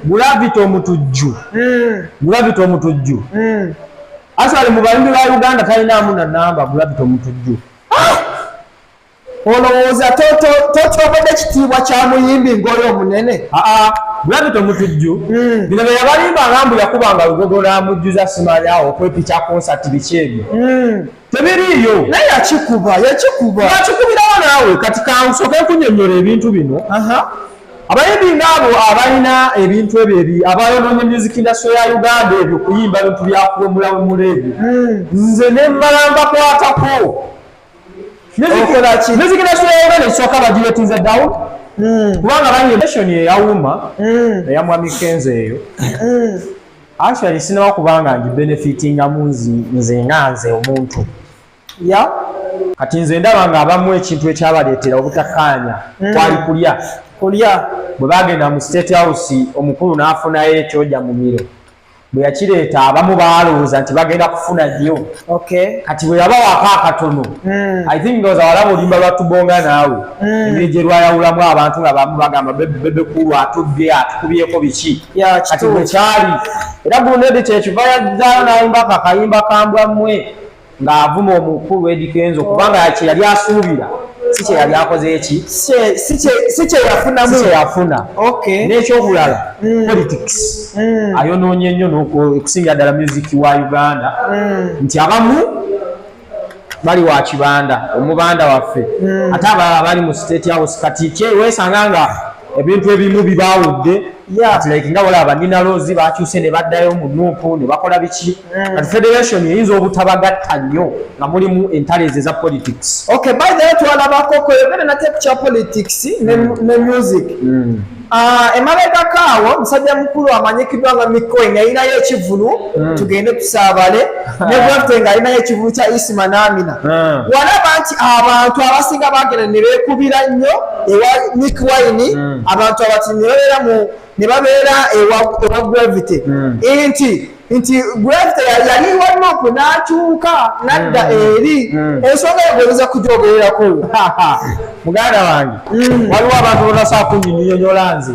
Gravity Omutujju. Gravity Omutujju. Actually, mu bayimbi ba Uganda talinaamu na namba, Gravity Omutujju. Olowooza totyobodde kitiibwa kya muyimbi ng'oli omunene? Aa, Gravity Omutujju, bino bye yabalimbanga mbu yakubanga Lugogo n'amujjuza, simanyawo okwepica concert, biki ebyo, tebiriiyo. Naye yakikuba, yakikuba. Yakikubirawo naawe. Kati kansooke nkunyonnyola ebintu bino. Abayimbi ngaabo abalina ebintu ebyo abayonoonye music industry ya Uganda, ebyo kuyimba bintu byakuwemulawemula ebyo, nze ne mmala mbakwatako. Okola ki? Music industry ya Uganda ekisooka bagiretinze down, kubanga banation eyawuma eya Mwami Kenzo eyo, actually sinawa kubanga ngibenefitingamu nze nga nze omuntu. Kati nze ndaba nga abamu ekintu ekyabaleetera obutakkaanya kwali kulya. Kulya. Bwe bagenda mu State House, omukulu n'afunayo ekyoja mumiro, bwe yakireeta abamu baalowooza nti bagenda kufuna nnyo. Kati bwe yabawaako akatono, I think ndowooza walaba oluyimba lwa Tubonga naawe, engeri gye lwayawulamu abantu, nga bamu bagamba Bebe Cool atubbye, atukubyeko biki. Kati bwe kyali era Grenade kyekiva yazzaayo n'ayimbako akayimba kambwa mmwe ng'avuma omukulu Eddy Kenzo, kubanga kye yali asuubira si kye yali akoze eki. Si kyeyafunamu. Si kye yafuna. N'ekyokulala, politics ayonoonye nnyo okusingira ddala music wa Uganda, nti abamu bali wa kibanda, omubanda waffe, ate abalala bali mu State House. Kati weesanga nga ebintu ebimu bibaawudde. Kati like nga bolaba Nina Roz bakyuse ne baddayo mu NUP ne bakola biki. Kati federation eyinza obutabagatta nnyo nga mulimu entalo ezo eza politics. Okay, by the way, twalabako kweyogera nate ku kya politics ne music. Ah, emabegako awo musajja mukulu amanyikiddwa nga Mikie Wine yalinayo ekivulu, "Tugende Tusaabale", ne Gravity ng'alinayo ekivulu kya Isma n'Amina. Walaba nti abantu abasinga bagenda ne beekubira nnyo ewa Mikie Wine, abantu abati ne babeera mu ne babeera ewa Gravity, nti Gravity yali wa NUP n'akyuka n'adda eri. Ensonga eyo gweyinza kugyogererako? Muganda wange, waliwo abantu botasobola kunyinyonyola nze.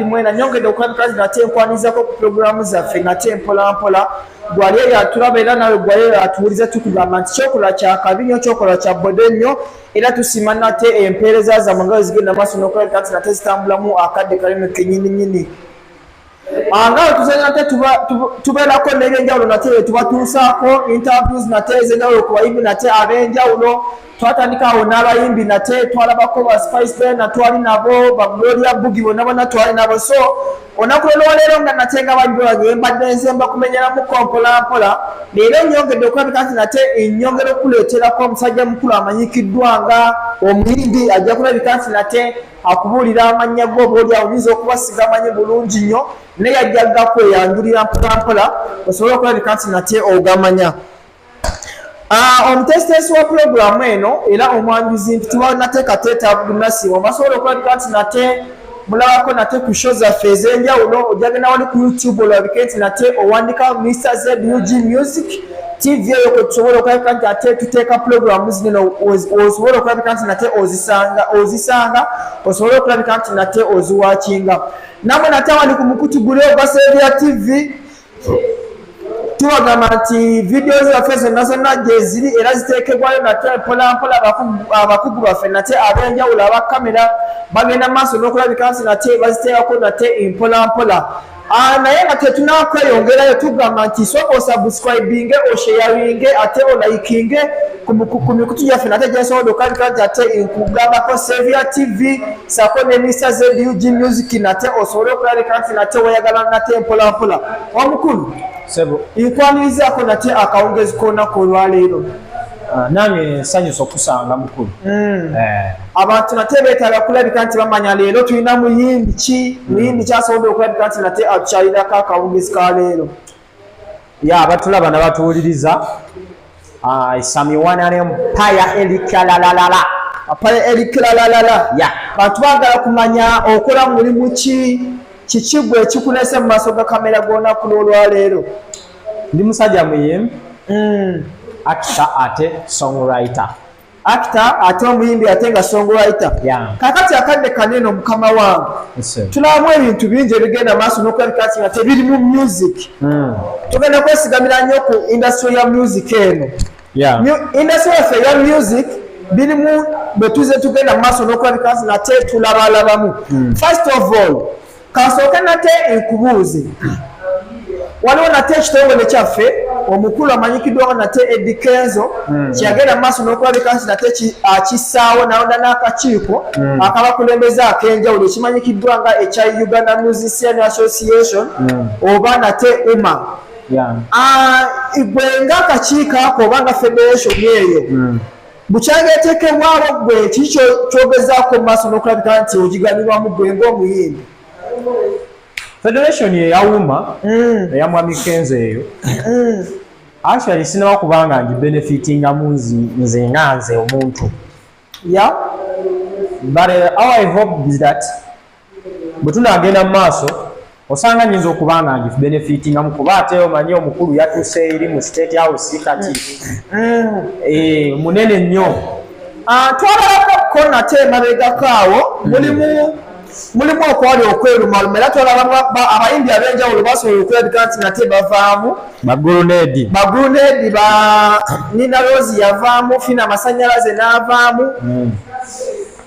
Mwena nyongedde okulabika nti nate nkwanizako ku pulogulaamu zaffe nate mpola mpola. Gwali eyo atulaba era nawe gwali eyo atuwuliza, tukugamba nti kyokola kyakabi nnyo, kyokola kya bode nnyo, era tusiima nate empeereza zammwe nga bwe zigenda maaso n'okulabika nti nate zitambulamu akadde kalino kenyini nyini. Nga bwe tuzanya nate tubeerako n'ebyenjawulo nate bye tubatuusaako, interviews nate ez'enjawulo ku bayimbi nate ab'enjawulo. Twatandika awo n'abayimbi nate twalabako ba Spice Diana, twali nabo, ba Gloria Bugie, bonna bonna twali nabo. So olunaku lwolwaleero nga nate nga bayimbi bange mbadde nze mbakumenyeramuko mpola mpola, leero nyongedde okulabika nti nate nyongera okuleeterako omusajja mukulu amanyikiddwa nga omuyimbi. Ajja kulabika nti nate akubuulira amannya go, oba oli awo oyinza okuba sigamanyi bulungi nnyo, naye ajja gakweyanjulira mpola mpola osobole okulabika nti nate ogamanya. Omuteesiteesi wa pulogulaamu eno era omwanjuzi nti tuba nate Kateeta Abdunasibu. Obasobola okulabika nti nate mulabako nate ku show zaffe ez'enjawulo. Ojagenda wali ku YouTube olabike nti nate owandika Mr ZUG Music TV, eyo kwe tusobola okulabika nti ate tuteeka pulogulaamu zino, osobola okulabika nti nate ozisanga, osobole okulabika nti nate oziwakinga. Namwe nate awandi ku mukutu guli ogwa Sevia TV, tubagamba nti vidiyo zaffe zonna zonna gyeziri era ziteekebwayo nate mpolampola. Abakugu baffe nate ab'enjawulo aba kamera bagenda maaso n'okulabika nti nate baziteekako nate mpolampola. Naye nga tetunakweyongerayo, tugamba nti sooka osubscribinge, osharinge ate olikinge ku mikutu gyaffe nate gyensobola okulabika nti ate nkugambako Savia TV sako ne Mr ZUG Music, nate osobole okulabika nti nate weyagala nate mpolampola. Omukulu, Sebo. Nkwanirizaako nate akawungezi k'olunaku olwaleero. Nange nsanyusa okusanga mukulu. Abantu nate beetaaga kulabika nti bamanya leero tulina muyimbi ki, muyimbi kyasobodde okulabika nti nate atukyalirako akawungezi ka leero. Ya, abatulaba nabatuwuliriza, samiwanane mpaya erikalalalala. Apaya erikiralalala. Ya. Bantu baagala kumanya okola mulimu ki, kiki gwe ekikulese mu maaso ga kamera g'olunaku lw'olwaleero? Ndi musajja muyimbi, actor ate songwriter. Actor ate omuyimbi ate nga songwriter. Kakati akadde kanene, omukama wange, tulabamu ebintu bingi ebigenda maaso n'okulabika nti nga tebiri mu music. Tugenda kwesigamira nnyo ku industry ya music eno. Industry yaffe eya music birimu bwe tuze tugenda mu maaso n'okulabika nti nate tulabalabamu. First of all, kansooke nate nkubuuze, waliwo nate ekitongole kyaffe, omukulu amanyikiddwa nga nate Eddy Kenzo, kyeyagenda mu maaso n'okulabika nti nate akissaawo nalonda n'akakiiko akabakulembeze ak'enjawulo ekimanyikiddwa nga ekya Uganda Musician Association oba nate UMA. Gwe ng'akakiiko ako oba nga federation eyo, bukyangeteekebwawo, gwe kiki kyogezaako mu maaso n'okulabika nti ogiganyulwamu gwe ng'omuyimbi? Federation eya UMA, eya Mwami Kenzo eyo, actually sinaba kubanga ngibenefitingamu nze nga nze omuntu. But how I hope is that bwe tunaagenda mu maaso, osanga nyinza okuba nga ngibenefitingamu, kuba ate omanyi omukulu yatuuse eri mu State House kati. Munene nnyo. Ah, twabalako ko nate emabegako awo mulimu okwali okwerumaluma, era twalaba abayimbi ab'enjawulo basobola okulabika nti nate bavaamu. Bagulunedi. Bagulunedi, ba Nina Rose yavaamu, Fina Amasanyalaze n'avaamu,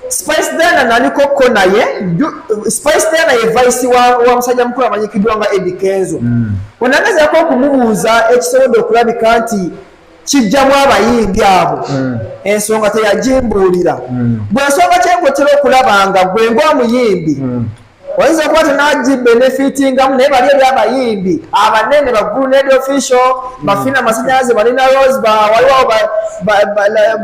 Spice Diana naliko ko naye. Spice Diana ye vice wa musajja mukulu amanyikiddwa nga Eddy Kenzo. Wenagezaako okumubuuza ekisobodde okulabika nti kijjamu abayimbi abo, ensonga teyagimbuulira. Bwe ensonga kyenkotera okulaba nga gwe ng'omuyimbi oyinza okuba tenagibenefitingamu, naye bali eri abayimbi abanene, ba Grenade Official, bafina Amasanyalaze, ba Nina Rose, waliwo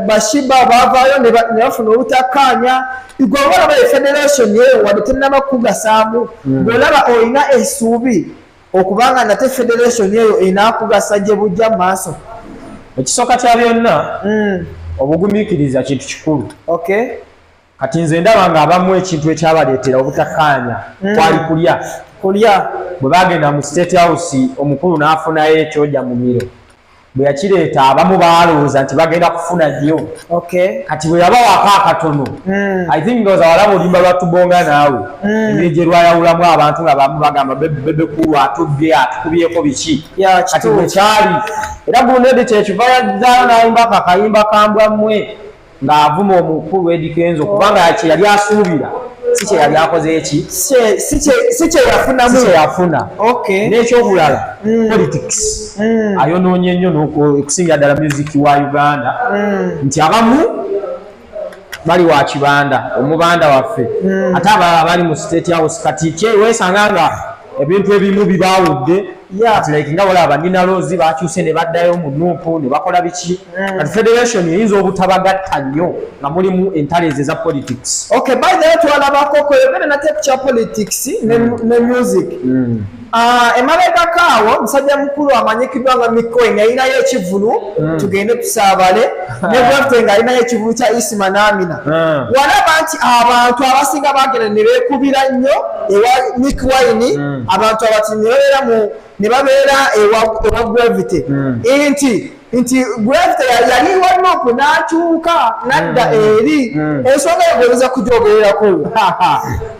ba Sheebah, bavaayo ne bafuna obutakkaanya. Gwe oba olaba federation eyo wadde tennaba kugasaamu, bw'olaba olina essuubi okubanga nate federation eyo enaakugasa gye bujja mu maaso? Ekisooka kya byonna, obugumiikiriza kintu kikulu. Kati nze ndaba nga abamu ekintu ekyabaleetera obutakkaanya kwali kulya. Kulya. Bwe bagenda mu State House, omukulu n'afunayo ekyoja mumiro, bwe yakireeta abamu baalowooza nti bagenda kufuna nnyo. Kati bwe yabawaako akatono, I think ndowooza walaba oluyimba lwa Tubonga Naawe, engeri gye lwayawulamu abantu, nga bamu bagamba Bebe Cool atubbye, atukubyeko biki. Kati bwe kyali era Grenade kyekiva yazzaayo n'ayimbako akayimba kambwa mmwe ng'avuma omukulu Eddy Kenzo, kubanga kye yali asuubira si kye yali akoze eki. Si kyeyafunamu. Si kyeyafuna. N'ekyokulala, politics ayonoonye nnyo okusingira ddala music wa Uganda, nti abamu bali wa kibanda, omubanda waffe, ate abalala bali mu State House. Kati weesanga nga ebintu ebimu bibaawudde. Kati like nga bolaba Nina Rose bakyuse ne baddayo mu NUP ne bakola biki. Kati federation eyinza obutabagatta nnyo nga mulimu entalo ezo eza politics. Okay, by the way, twalabako kweyogera nate ku kya politics ne music. Ah, emabegako awo musajja mukulu amanyikiddwa nga Mick Wine yalinayo ekivulu, "Tugende Tusaabale", ne Gravity nga alinayo ekivulu kya Isma n'Amina. Walaba nti abantu abasinga bagenda ne beekubira nnyo ewa Mick Wine, abantu abati ne babeera mu ne babeera ewa Gravity, nti Gravity yali wa NUP n'akyuka n'adda eri. Ensonga eyo gweyinza kugyogererako?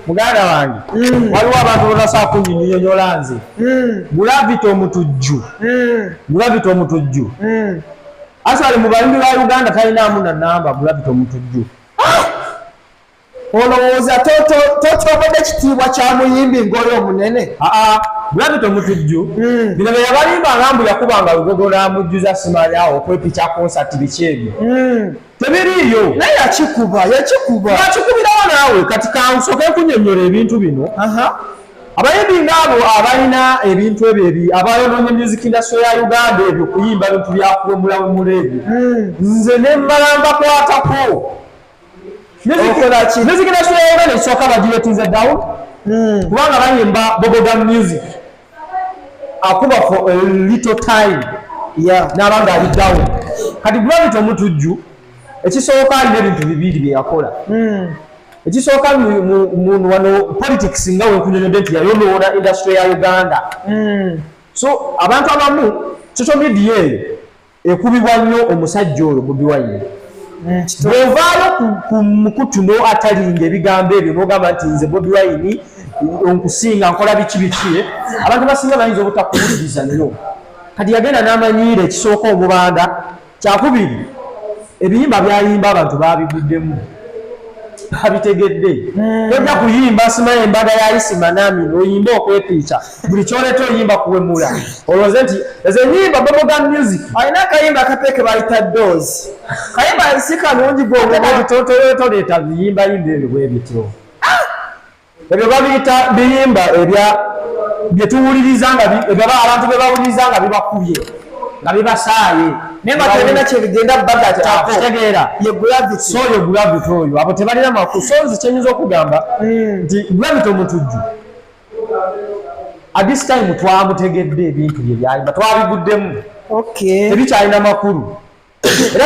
Muganda wange, waliwo abantu botasobola kunyinyonyola nze. Gravity Omutujju, Gravity Omutujju actually mu bayimbi ba Uganda talinaamu na namba, Gravity Omutujju. Olowooza tokyobodde kitiibwa kya muyimbi ng'oli omunene? Aa, Gravity Omutujju, bino bye yabalimbanga mbu yakubanga Lugogo n'amujjuza, simanyawo okwepica concert, biki ebyo, tebiriiyo. Naye yakikuba, yakikuba. Bakikubirawo naawe. Kati kansooke nkunyonnyola ebintu bino. Abayimbi ngaabo abalina ebintu ebyo abayonoonye music industry ya Uganda, ebyo kuyimba bintu byakuwemulawemula ebyo, nze ne mmala mbakwatako. Okola ki? Music industry ya Uganda ekisooka bagiretinze down, kubanga bayimba bubblegum music akuba for a little time n'aba nga ali down. Kati Gravity Omutujju, ekisooka alina ebintu bibiri bye yakola. Ekisooka, wano politics, nga wenkunyonyodde nti yayonoona industry ya Uganda. So abantu abamu social media eyo ekubibwa nnyo omusajja oyo Bobi Wine. Bw'ovaayo ku mukutu no atalinga ebigambo ebyo n'ogamba nti nze Bobi Wine nkusinga, nkola biki biki, abantu basinga bayinza obutakuwuliriza nnyo. Kati yagenda n'amanyiira ekisooka omubanda, kyakubiri ebiyimba byayimba abantu babiguddemu, babitegedde. Tojja kuyimba simanyi embaga ya Isima Namino, oyimba okwepiica, buli kyoleeta oyimba kuwemula, olowooze nti ezo enyimba bubblegum music. Alina akayimba akapeke bayita Dose, kayimba si kalungi. Toleeta biyimbayimba ebyo bwe bityo, ebyo babiyita biyimba ebya byetuwuliriza nga ebyo abantu bye bawuliriza nga bibakubye, nga bibasaaye. Naye nga tebina kyebigenda bagattako. Kitegeera. Ye Gravity. So oyo Gravity oyo, abo tebalina makulu. So nze kyenyinza okugamba nti Gravity Omutujju at this time twamutegedde, ebintu bye byayimba twabiguddemu, tebikyalina makulu. Era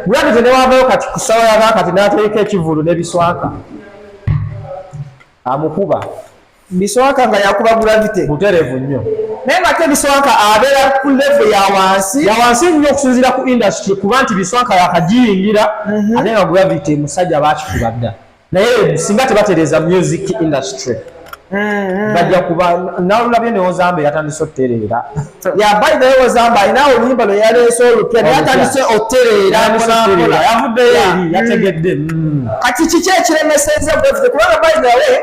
Gravity newavayo kati ku ssaawa yaba kati n'atereka ekivulu n'ebiswanka amukuba. Biswanka nga yakuba Gravity? Butereevu nnyo. Naye nga ate Biswanka abeera ku level ya wansi. Ya wansi nnyo okusinziira ku industry, kuba nti Biswanka yakagiyingira, ate nga Gravity musajja bakikuba dda. Naye singa tebatereeza music industry, bajja kuba nalulabye ne Ozambe yatandise otutereera. Ya, by the way, Ozambe alina oluyimba lwe yaleese olupya, naye atandise otereera. Yatandise otereera, yavuddeyo eri yategedde. Kati kiki ekiremesezza Gravity? Kubanga by the way,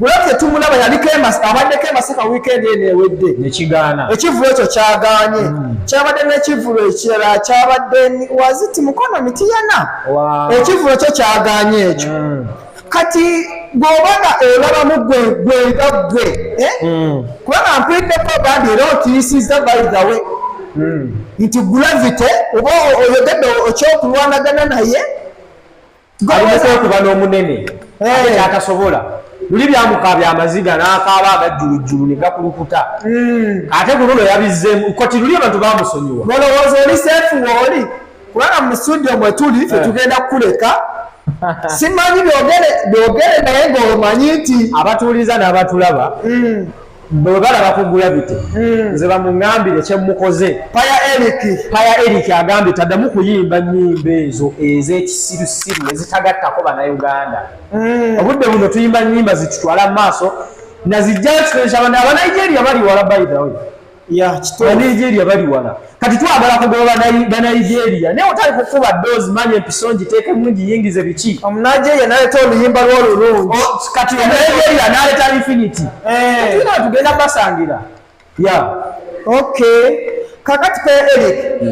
Gravity tumulaba yaliko abaddeko e Masaka weekend eno ewedde. Nekigaana. Ekivulu ekyo kyagaanye. Kyabadde n'ekivulu ekirala kyabadde waziti Mukono Mitiyana. Ekivulu kyo kyagaanye ekyo. Kati bw'oba nga olabamu gwe gwe nga gwe, eh? Kubanga mpuliddeko ogambye era otiisizza, by the way, nti Gravity oba oyogedde ekyokulwanagana naye. Alimu kwekuba n'omunene ate kyatasobola. Luli byamukaabya amaziga n'akaaba agajjulujjulu ne gakulukuta, ate ku luno yabizzeemu kati luli abantu bamusonyiwa. Olowooza oli safe wooli? Kubanga mu studio mwe tuli ffe tugenda kukuleka, simanyi byogere byogere, naye ng'omanyi nti Abatuuliza n'abatulaba bwe balaba ku Gravity, nze bamuŋŋambire kyemukoze. Paya Eric. Paya Eric agambye taddamu kuyimba nnyimba ezo ez'ekisirusiru ezitagattako Bannayuganda. Obudde buno tuyimba nnyimba zitutwala mu maaso nazijja kikozesa Abanigeria bali wala, by the way. Ya, kituufu. Abanigeria bali wala, kati twagala kugoba Banigeria, naye otali kukuba doozi manya empiso ngiteekemu ngiyingize biki. Omunigeria naleeta oluyimba lw'olulungi. Kati Omunigeria n'aleeta Infinity. Tulina tugenda basangira ya. Okay, kakati pe Eric,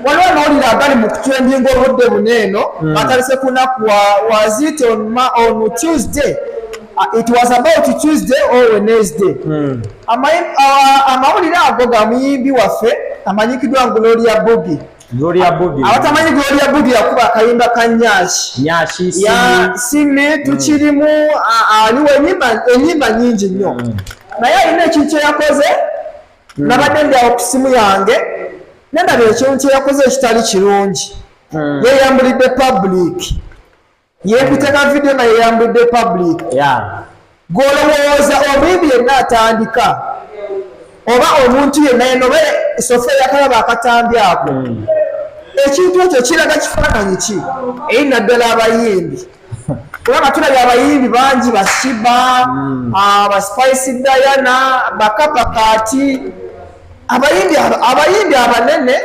waliwo amawulire agali mu kutrendinga obudde buno eno, atandise kunaku was it on Tuesday? It was about Tuesday or Wednesday. Amawulire ago ga muyimbi waffe amanyikiddwa Gloria Bugie. Gloria Bugie. Abatamanyi Gloria Bugie, yakuba akayimba ka Nyashi. Nyashi. Ya Simi tukirimu, aliwo enyimba nyingi nnyo, naye alina ekintu kyeyakoze. Nabadde ndi awo ku simu yange nendaba ekintu kyeyakoze ekitali kirungi. Yeyambulidde public, yekuteka video nga yeyambulidde public. Gwolowooza omuyimbi yenna atandika oba omuntu yenna yenna oba sofa eyakalaba akatambi ako, ekintu ekyo kiraga kifaananyi ki eri naddala abayimbi? Kubanga tulabye abayimbi bangi, ba Sheebah, ba Spice Diana, bakapa kaati abayimbi abanene.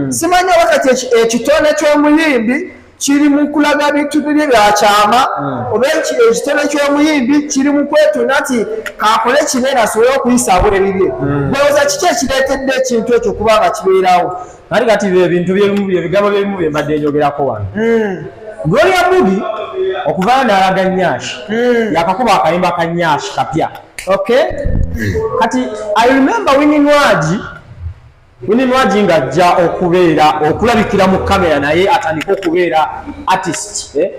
Simanyi oba kati ekitone ky'omuyimbi kiri mu kulaga bintu bibye byakyama, oba ekitone ky'omuyimbi kiri mu kwetunda nti kakole kinene asobole okuyisaawo ebibye. Gwewooza kiki ekireetedde ekintu ekyo kuba nga kibeerawo? Kati kati ebintu byebimu, ebigambo byebimu bye mbadde njogerako wano. Gloria Bugie okuvayo n'alaga Nyash, yakakuba akayimba ka Nyash kapya. Kati I remember Winnie Nwagi, Winnie Nwagi ng'ajja okubeera okulabikira mu kamera, naye atandike okubeera artist, eh?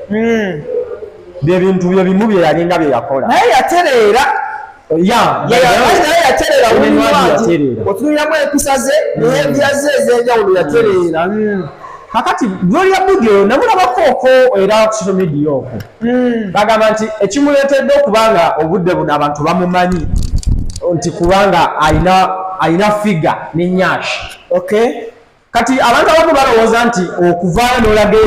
Byebintu byebimu bye yalinga bye yakola. Naye yatereera. Ya. Naye yatereera. Winnie Nwagi Winnie. Yatereera. Otunuliramu empisa ze, behavior ze ez'enjawulo, yatereera. Kakati Gloria Bugie oyo namulabako oko era ku social media okwo, bagamba nti ekimuleetedde okuba nga obudde buno abantu bamumanyi nti kubanga alina figure ne Nyash. Kati abantu abamu balowooza nti okuvaayo n'olaga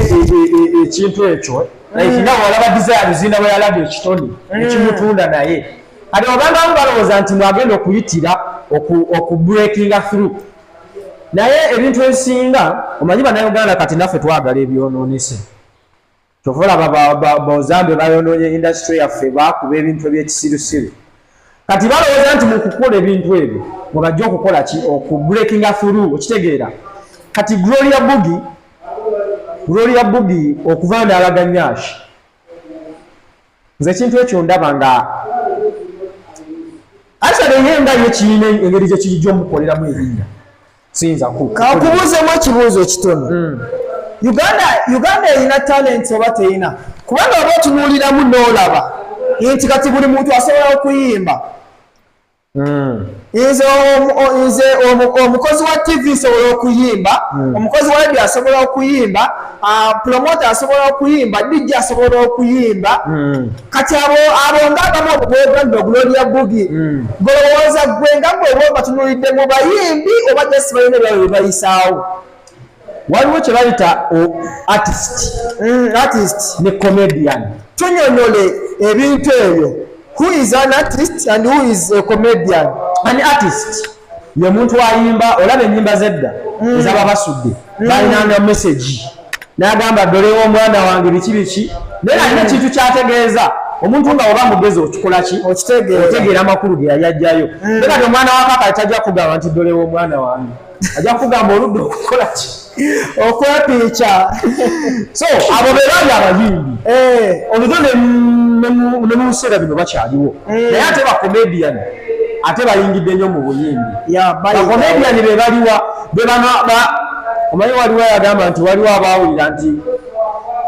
ekintu ekyo, like nga walaba Desire Luzinda bwe yalaga ekitone ekimutunda, naye kati abantu abamu balowooza nti mwagenda okuyitira okubreakinga through. Naye ebintu ebisinga, omanyi Bannayuganda kati naffe twagala ebyonoonese. Kyova olaba bozambe bayonoonye industry yaffe, bakuba ebintu ebyekisirusiru. Kati balowooza nti mu kukola ebintu ebyo mwebajja okukola ki, okubreakinga through, okitegeera? Kati Gloria Bugie, Gloria Bugie okuva n'alaga nyash, nze ekintu ekyo ndaba nga actually ye nga ye kirina engeri gye kijja omukoleramu erinnya, siyinza ku Kakubuuzemu ekibuuzo kitono. Uganda erina talent oba teyina? Kubanga oba otunuuliramu n'olaba nti kati buli muntu asobola okuyimba. Nze omukozi wa TV nsobola okuyimba, omukozi wa radio asobola okuyimba, promoter asobola okuyimba, DJ asobola okuyimba. Kati abo ngaabamu obwogamba Gloria Bugie, golowooza gwe nga gwe oba obatunuulidde mu bayimbi oba just balina ebyabwe bye bayisaawo? Waliwo kye bayita artist Artist ne comedian. Tunyonyole ebintu ebyo. Who is an artist and who is a comedian? An artist ye muntu ayimba. Olaba ennyimba zedda ezaba basudde, balinanga message, n'agamba dolewo omwana wange biki biki, naye alina ekintu kyategeeza. Omuntu nga oba mugezi okikola ki? Okitegeera. Otegeera amakulu ge yali ajjayo. Naye kati omwana wa kaka tajja kugamba nti dolewo omwana wange, ajja kugamba oludde okukola ki? Okwepiica. So abo be bali abayimbi. Olwo ne mu biseera bino bakyaliwo, naye ate bacomedian ate bayingidde nnyo mu buyimbi. Bacomedian be baliwa? Be bano omanyi waliwo yagamba nti waliwo abawulira nti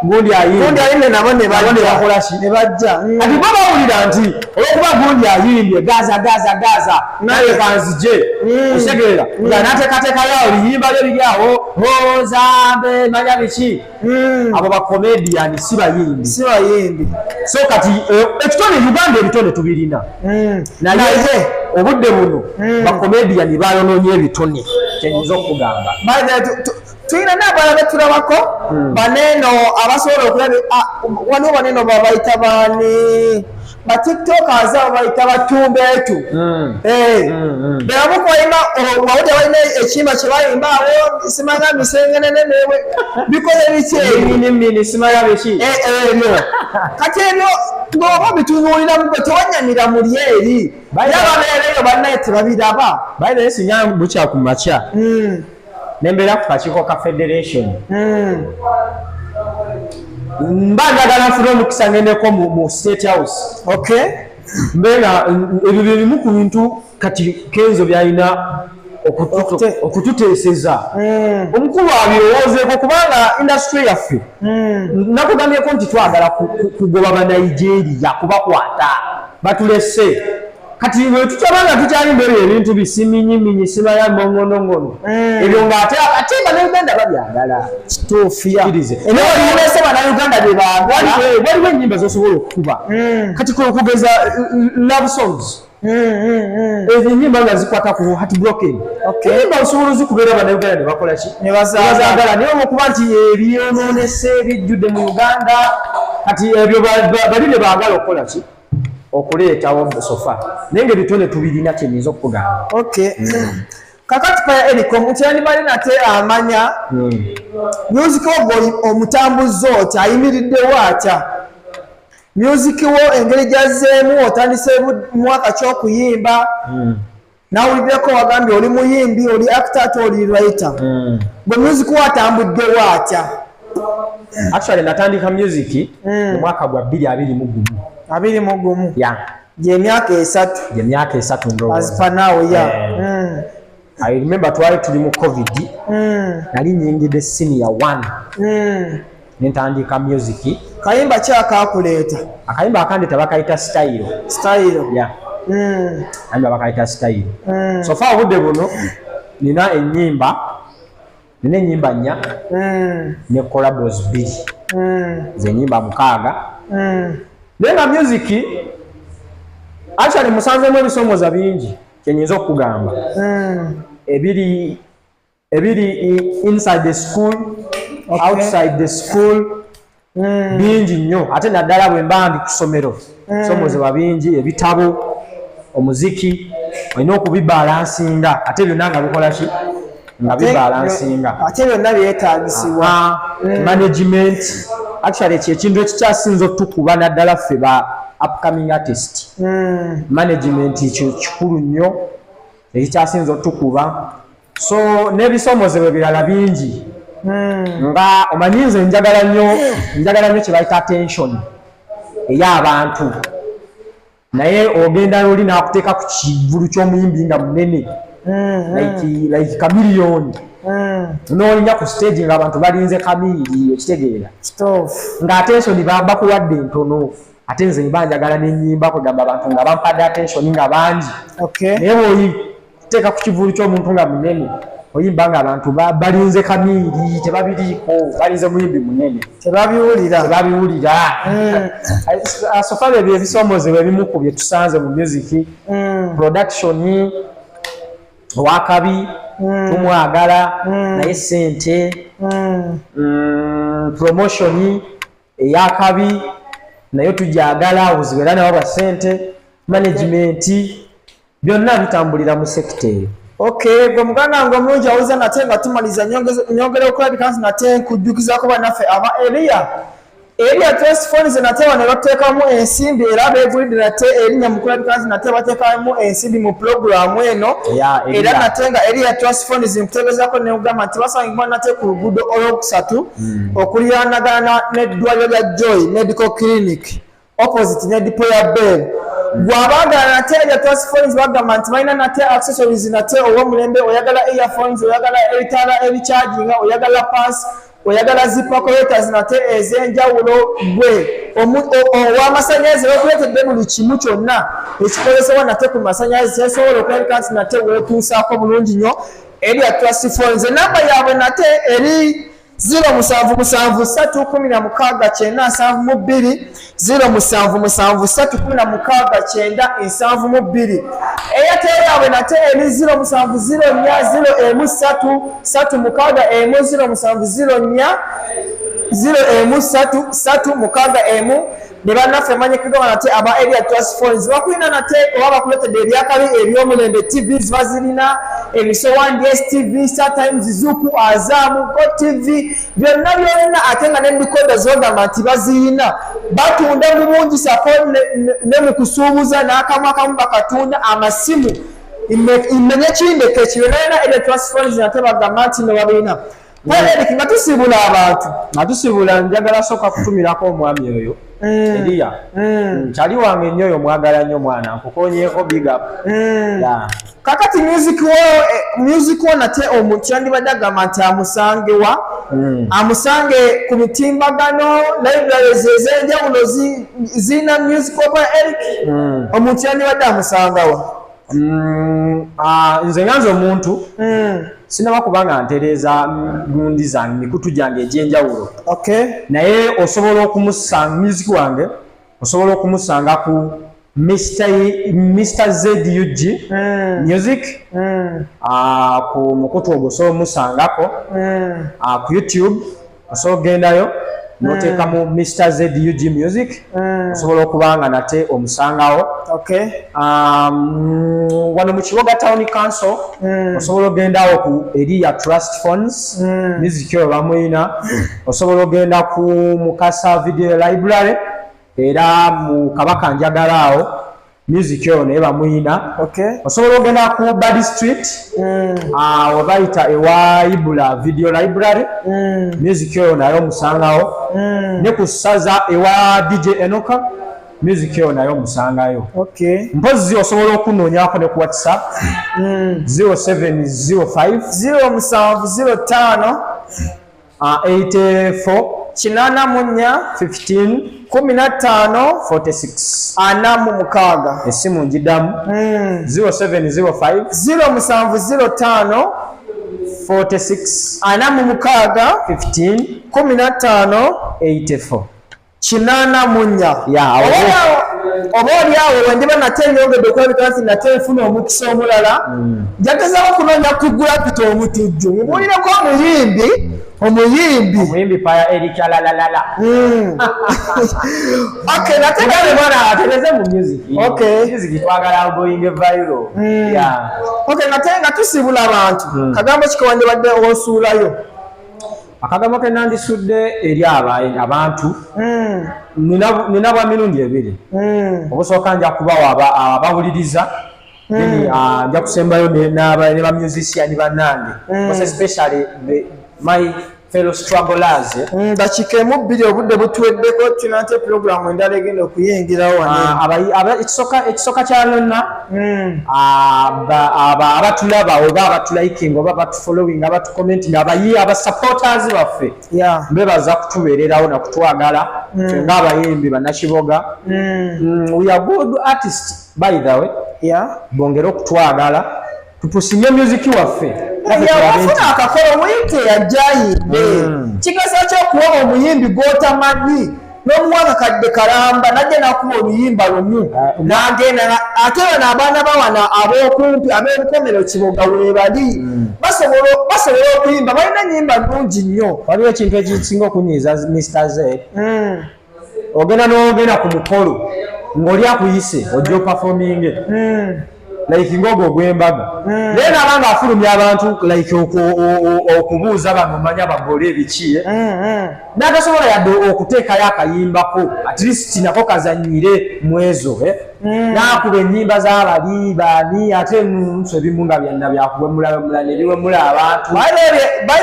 gundi ayimbye. Gundi ayimbye, nabo ne Nabo ne bajja. bakola ki? Ne bajja. Kati bo bawulira nti olwokuba gundi ayimbye gaza gaza gaza, naye kanzije, okitegeera, nga nateekateekayo oluyimba lye liri awo, ozambe manya biki. Abo bacomedian, si bayimbi. Si bayimbi. So kati ekitone, Uganda ebitone tubirina, naye Naye obudde buno bacomedian bayonoonye ebitone, kyenyinza okugamba. By the way, tulina n'abalala betulabako baneeno abasobola okulaba. Waliwo baneeno babayita baani, batiktokers abo bayita batumbeetu. Bebamu kubayimba wawulira balina ekiyimba kye bayimba awo, simanga misengenene newe bikoze biki ebyo? Mini simanya biki. Ebyo kati ebyo ng'oba obitunuuliramu gwe tewanyamira muli eri, Naye ababeereyo bannaye tebabiraba. By the way, singa bukya ku makya nembeera ku kakiiko ka federation, mba njagala nfune omukisa ngendeko mu State House, mbe nga ebyo bye bimu ku bintu kati Kenzo byalina okututeeseza, omukulu abirowoozeeko, kubanga industry yaffe, nakugambyeko nti twagala kugoba Banigeria, kubakwata batulese. Kati bwe tutaba nga tukyalimba ebyo ebintu bisiminyiminyi simaya mongonongono, ebyo ngaate ate Bannayuganda babyagala. Kituufu ya. Kkirize. Era waliwo Bannayuganda bye baagala. Waliwo ennyimba zosobola okukuba kati okugeza love songs, ezo ennyimba nga zikwata ku heart broken, ennyimba osobola ozikubeera Bannayuganda ne bakola ki? Ne bazaagala. Bazaagala. Naye olwokuba nti ebyonoonese bijjudde mu Uganda kati, ebyo bali ne baagala okukola ki? Okuleetawo so far, naye nga ebitone tubirina, kyenyinza okukugamba. Okay, kakati Paya Eric, omuntu yandibadde nate amanya music wo gwe omutambuza otya, ayimiriddewo atya music wo, engeri gyazzeemu, otandise mwaka kyokuyimba, nawuliddeko wagambye oli muyimbi, oli actor, ate oli writer. Gwe music wo atambuddewo atya? Actually natandika music mu mwaka gwa 2021. 21? Ya. Gyemyaka 3. Gyemyaka 3 ndowooza. As per now, ya. I remember twali tuli mu COVID, nali nyingidde senior one, nentandika music. Kayimba ki akakuleeta? Akayimba akandeta bakayita Style. Style. Ya, akayimba bakayita Style. So far obudde buno nina ennyimba nnya ne collabos bbiri, ze ennyimba 6. Naye nga music actually musanzemu ebisomooza bingi, kyenyinza okukugamba, ebiri Ebiri inside the school, outside the school, bingi nnyo. Ate naddala bwe mba ndi ku ssomero, somozebwa bingi, ebitabo, omuziki, olina okubibalansinga, ate byonna nga bikola ki, nga bibalansinga. Ate byonna byetaagisibwa. Management actually ekyo ekintu ekikyasinza otukuba, naddala ffe ba upcoming artist. Management ekyo kikulu nnyo, ekikyasinza otukuba. So n'ebisomozebwa ebirala bingi, nga omanyi nze njagala nnyo kye bayita attention ey'abantu, naye ogenda oli n'akuteeka ku kivulu ky'omuyimbi nga munene, like Chameleone, n'olinya ku stage nga abantu balinze Chamili, okitegeera? Kituufu. Nga attention bakuwadde ntono, ate nze mba njagala nenyimba, kwegamba abantu nga bampadde attention nga bangi. Naye bw'oli kuteeka ku kivulu ky'omuntu nga munene, oyimba nga abantu balinze Chamili, tebabiriiko, balinze muyimbi munene. Tebabiwulira. Tebabiwulira. So far ebyo ebisomozebwa ebimu ku bye tusanze mu music. Production owakabi tumwagala, naye sente, promotion eyakabi nayo tujagala, obuzibu era nabo bwa sente, management, byonna bitambulira mu sector eyo. Okay, gwe muganda wange omulungi awuliza, nate nga tumaliza, nyongera okulabika nti nate nkujjukizako bannaffe aba Eria Trust Funds, nate wano bateekamu ensimbi era beegulidde nate erinnya mu kulabika nti nate bateekamu ensimbi mu pulogulaamu eno. Eya, Eria. Era nate nga Eria Trust Funds nkutegeezako nekugamba nti basangibwa nate ku luguudo olwokusatu okuliraanagana n'eddwaliro lya Joy Medical Clinic, opposite ne depot ya Bell. Bw'abaagala nate Eria Trust Phones, bagamba nti balina nate accessories nate ow'omulembe. Oyagala earphones, oyagala ebitaala ebicharginga, oyagala pass, oyagala zi percolators nate ez'enjawulo, gwe ow'amasannyalaze bakuleetedde buli kimu kyonna ekikozesebwa nate ku masannyalaze, kyesobola okulabika nti nate weetuusaako bulungi nnyo. Eria Trust Phones, enamba yaabwe nate eri 077 316 972, 077 316 972. Airtel yaabwe nate eri 0704 01 3 361, 0704 01 3 361. Ne bannaffe manyikiddwa nate aba Area Trust Phones bakulina nate oba bakuletedde ebyakabi eby'omulembe. TV zibazirina, emisowani, DStv, StarTimes, Zuku, Azam, Go TV, byonna byonna, ate nga ne decoder zogamba nti bazirina. Batunda mu bungi sako ne mu kusuubuza n'akamu akamu bakatunda amasimu, imenye kindeke kibyonna. Area Trust Phones nate bagamba nti no babirina. Eric, nga tusiibula abantu. Nga tusiibula, njagala sooka kutumirako omwami oyo Eriya, kyali wange nnyo oyo, mwagala nnyo mwana, nkukonyeeko, big up. Yeah. Kakati music wo, music wo nate omuntu yandibadde agamba nti amusangewa? Amusange ku mitimbagano, libraries ez'enjawulo zirina music wa Eric? Omuntu yandibadde amusangawa? Nze nga nze omuntu sinaba kubanga ntereeza gundi zange, mikutu gyange egy'enjawulo, naye osobola okumusanga, music wange osobola okumusanga ku Mr ZUG Music. Ku mukutu ogwo osobola omusangako. Ku YouTube osobola okugendayo noteekamu Mr ZUG Music, osobola okuba nga nate omusangawo. Wano mu Kiboga Town Council osobola ogendawo ku Eria Trust Phones, music oyo bamuyina. Osobola ogenda ku Mukasa Video Library, era mu Kabaka Njagala awo, music oyo naye bamuyina. Osobola ogenda ku Bad Street, webayita ewa Ibula Video Library, music oyo naye omusangawo. Ne ku Ssaza ewa DJ Enoka, music oyo naye omusangayo. Mpozi osobola okunoonyako ne ku WhatsApp, 0705 0705 84 84 15 15 46. 46. Esimu njiddamu, 0705 0705 46 46 15 15 84. 84. Ya, awo. Oba oli awo wendiba nate nyongedde okulabika nti nate nfuna omukisa omulala, njagezaako okunoonya ku Gravity Omutujju, mubuulireko omuyimbi omuyimbi Omuyimbi Paya Eric Alalalala. Okay, nate Mwana mwana atereze mu music. Okay. Music twagala going viral. Yeah. Okay, nate nga tusibula abantu, kagambo ki kewandibadde osuulayo? Akagambo ke nandisudde eri abantu, nina bwa mirundi ebiri. Obusooka nja kubawa abawuliriza, then nja kusembayo ne ba musician bannange, most especially my fellow strugglers, eh. Dakiika emu bbiri, obudde butuweddeko, tulina nte puroguramu endala egenda okuyingirawo wano. Ekisooka kya byonna, abatulaba oba abatulayikinga oba abatufollowing, abatucommenting, abayi aba supporters baffe, mbebaza kutubeererawo nakutwagala ffe ng'abayimbi bannakiboga. We are good artists, by the way. Bongere okutwagala, tupusinge music waffe. Naffe tulabe Yawafuna akakolo, muyite yajja ayimbe. Kigasa kyokuwa omuyimbi gw'otamanyi n'omuwa akakadde kalamba najja nakuba oluyimba lumu n'agenda, ate bano abaana bawana ab'okumpi ab'enkomero Kiboga weebali, basobola okuyimba, balina ennyimba nnungi nnyo. Waliwo ekintu ekisinga okunyiiza, Mr Z. Ogenda n'ogenda ku mukolo ng'oli akuyise ojja opafominge, like ng'ogwo ogw'embaga, naye naaba nga afulumya abantu like okubuuza bano manya bagole ebiki, eh? N'atasobola yadde okuteekayo akayimbako, at least nako kazanyire mu ezo, eh? N'akuba ennyimba z'abali baani, ate nso ebimu nga byonna byakuwemulawemula ne biwemula abantu. By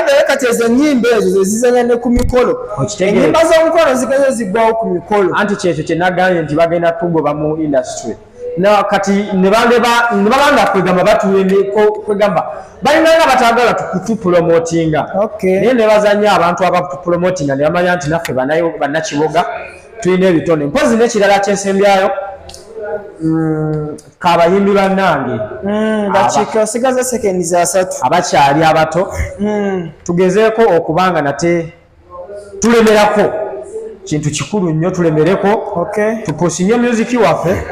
the way, kati ezo ennyimba ezo zezizanya ne ku mikolo. Okitegeera. Ennyimba z'omukolo zigeze ziggwawo ku mikolo. Anti kyekyo kye nagambye nti bagenda tugoba mu industry, na kati ne baba nga kwegamba batulemeko, kwegamba balinanga batagala kutupromotinga. Naye nebaza nnyo abantu abatupromotinga ne bamanya nti naffe bannakiboga tulina ebitone. Mpozi n'ekirala kyensembyayo, kabayimbi bannange Dakiika osigaza sekendi 30. Abakyali abato, tugezeeko okubanga nate tulemerako, kintu kikulu nnyo, tulemereko, tupusinye music waffe,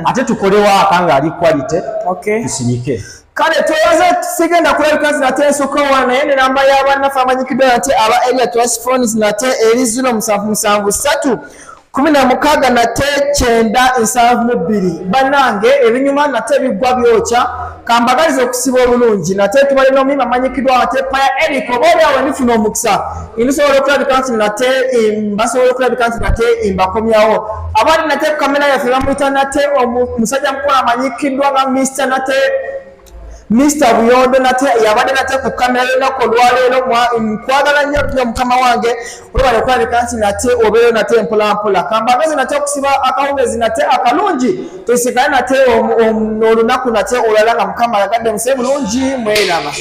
ate tukole waaka ng'ali quality, tusinike. Kale twebaze, sigenda kulabika nti nate nsukka wano, naye ne namba y'abannaffe amanyikiddwa nate aba Area Transphones nate eri 0773 16 nate 972. Bannange, ebinyuma nate biggwa byokya, kambagaliza okusiba obulungi. Nate tubale n'omuyimbi amanyikiddwa nate Paya Eric. Oba oli awo ndifuna omukisa nsobola okulabika nti nate basobola okulabika nti nate mbakomyawo. Abali nate ku kamera yaffe bamuyita nate omusajja mukulu amanyikiddwa nga Mr nate Mr Buyondo, nate yabadde nate ku kamera y'olunaku olwaleero. Nkwagala nnyo nnyo mukama wange, webale okulabika nti nate obeeyo nate mpolampola. Kambagezi nate okusiba akawungezi nate akalungi, tusikale nate olunaku nate olulala nga Mukama ayagadde. Muse bulungi, mweraba.